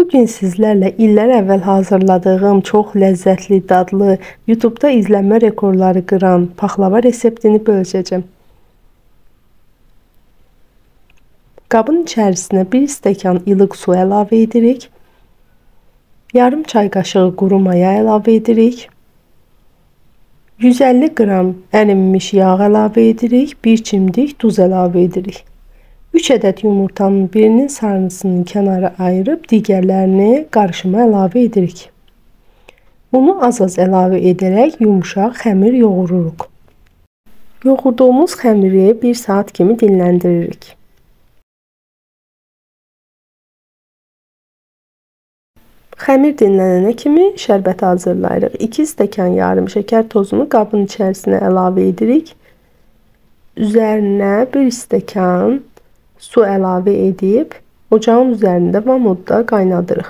Bugün sizlərlə illər əvvəl hazırladığım çox ləzzətli, dadlı, YouTube'da izlənmə rekorları qıran paxlava reseptini bölüşəcəm. Qabın içərisinə 1 stəkan ilıq su əlavə edirik. Yarım çay qaşığı quru maya əlavə edirik. 150 qram ərinmiş yağ əlavə edirik. 1 çimdik duz əlavə edirik. 3 ədəd yumurtanın birinin sarısını kənara ayırıb digərlərini qarışıma əlavə edirik. Unu az-az əlavə edərək yumşaq xəmir yoğururuq. Yoğurduğumuz xəmiri 1 saat kimi dinləndiririk. Xəmir dinlənənə kimi şərbəti hazırlayırıq. 2 stəkan yarım şəkər tozunu qabın içərisinə əlavə edirik. Üzərinə 1 stəkan su əlavə edib ocağın üzərində vamodda qaynadırıq.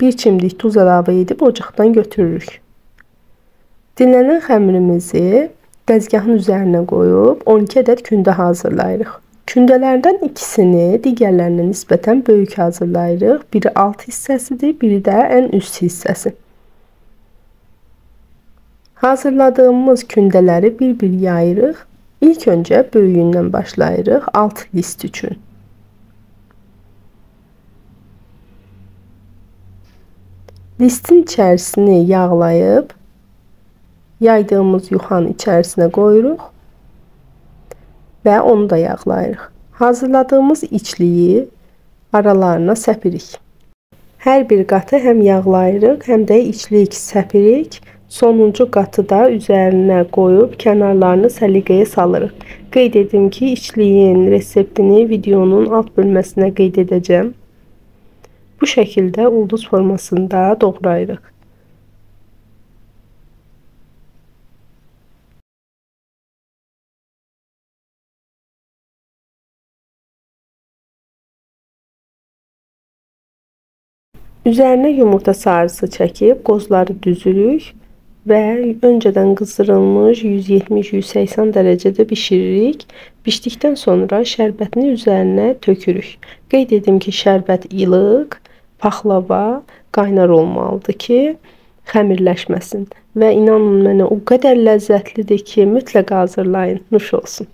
1 çimdik tuz əlavə edib ocaqdan götürürük. Dinlənən xəmirimizi dəzgahın üzərinə qoyub 12 ədəd kündə hazırlayırıq. Kündələrdən ikisini digərlərinə nisbətən böyük hazırlayırıq. Biri alt hissəsidir, biri də ən üst hissəsi. Hazırladığımız kündələri bir-bir yayırıq. İlk öncə böyüyündən başlayırıq alt list üçün. Listin içərisini yağlayıb yaydığımız yuxanın içərisinə qoyuruq və onu da yağlayırıq. Hazırladığımız içliyi aralarına səpirik. Hər bir qatı həm yağlayırıq, həm də içlik səpirik. Sonuncu qatı da üzərinə qoyub kənarlarını səliqəyə salırıq. Qeyd edim ki, içliyin reseptini videonun alt bölməsinə qeyd edəcəm. Bu şəkildə ulduz formasında doğrayırıq. Üzərinə yumurta sarısı çəkib qozları düzürük və öncədən qızdırılmış 170-180 dərəcədə bişiririk. Bişdikdən sonra şərbətini üzərinə tökürük. Qeyd edim ki, şərbət ilıq, paxlava qaynar olmalıdır ki, xəmirləşməsin. Və inanın mənə o qədər ləzzətlidir ki, mütləq hazırlayın. Nuş olsun.